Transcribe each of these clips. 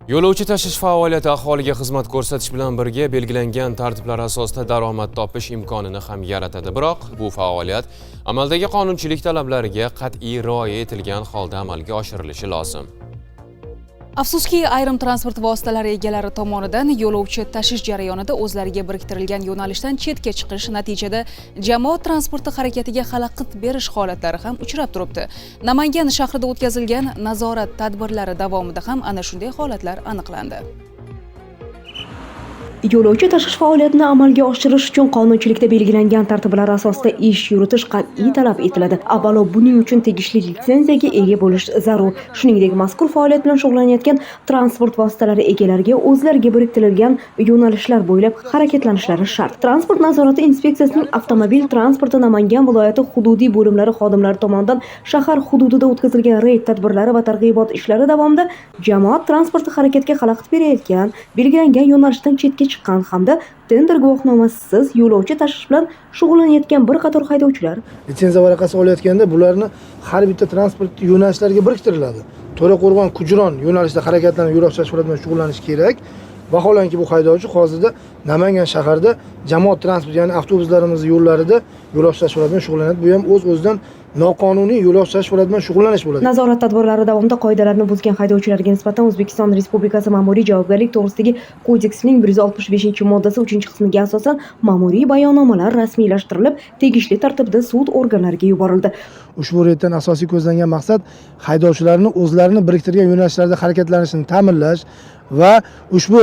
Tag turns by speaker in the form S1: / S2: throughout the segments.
S1: Yo'lovchi tashish faoliyati aholiga xizmat ko'rsatish bilan birga belgilangan tartiblar asosida daromad topish imkonini ham yaratadi. Biroq bu faoliyat amaldagi qonunchilik talablariga qat'iy rioya etilgan holda amalga oshirilishi lozim.
S2: Afsuski, ayrim transport vositalari egalari tomonidan yo'lovchi tashish jarayonida o'zlariga biriktirilgan yo'nalishdan chetga chiqish, natijada jamoat transporti harakatiga xalaqit berish holatlari ham uchrab turibdi. Namangan shahrida o'tkazilgan nazorat tadbirlari davomida ham ana shunday holatlar aniqlandi.
S3: Yo'lovchi tashish faoliyatini amalga oshirish uchun qonunchilikda belgilangan tartiblar asosida ish yuritish qat'iy talab etiladi. Avvalo, buning uchun tegishli litsenziyaga ega bo'lish zarur. Shuningdek, mazkur faoliyat bilan shug'ullanayotgan transport vositalari egalariga o'zlariga biriktirilgan yo'nalishlar bo'ylab harakatlanishlari shart. Transport nazorati inspeksiyasining avtomobil transporti Namangan viloyati hududiy bo'limlari xodimlari tomonidan shahar hududida o'tkazilgan reyd tadbirlari va targ'ibot ishlari davomida jamoat transporti harakatiga xalaqit berayotgan, belgilangan yo'nalishdan chetga chiqqan hamda tender guvohnomasisiz yo'lovchi tashish bilan shug'ullanayotgan bir qator haydovchilar
S4: Litsenziya varaqasi olayotganda bularni har bitta transport yo'nalishlariga biriktiriladi. To'raqo'rg'on, Kujron yo'nalishida harakatlanib, yo'lovchi tashish bilan shug'ullanish kerak. Vaholanki, bu haydovchi hozirda Namangan shahrida jamoat transporti, ya'ni avtobuslarimiz yo'llarida yo'lovchi tashish bilan shug'ullanadi. Bu ham o'z o'zidan noqonuniy yo'lovchi tashish bilan shug'ullanish bo'ladi.
S3: Nazorat tadbirlari davomida qoidalarni buzgan haydovchilarga nisbatan O'zbekiston Respublikasi Ma'muriy javobgarlik to'g'risidagi kodeksining 165-moddasi 3-qismiga asosan ma'muriy bayonnomalar rasmiylashtirilib, tegishli tartibda sud organlariga yuborildi.
S4: Ushbu reyddan asosiy ko'zlangan maqsad haydovchilarni o'zlarini biriktirgan yo'nalishlarda harakatlanishini ta'minlash va ushbu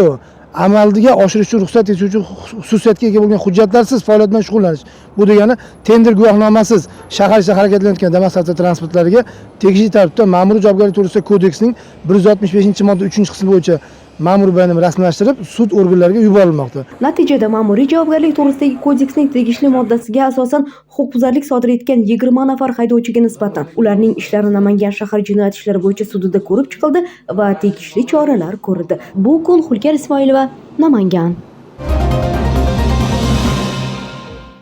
S4: amalga oshirish uchun ruxsat etuvchi xususiyatga ega bo'lgan hujjatlarsiz faoliyat bilan shug'ullanish. Bu degani tender guvohnomasiz shahar ichida harakatlanayotgan Damas avtotransportlariga tegishli tartibda Ma'muriy javobgarlik to'g'risidagi kodeksning 165-modda 3-qismi bo'yicha ma'muriy bayonnoma rasmiylashtirib, sud organlariga yuborilmoqda.
S3: Natijada Ma'muriy javobgarlik to'g'risidagi kodeksning tegishli moddasiga asosan huquqbuzarlik sodir etgan 20 nafar haydovchiga nisbatan ularning ishlari Namangan shahar jinoyat ishlari bo'yicha sudida ko'rib chiqildi va tegishli choralar ko'rildi. Bu kun Hulkar Ismoilova, Namangan.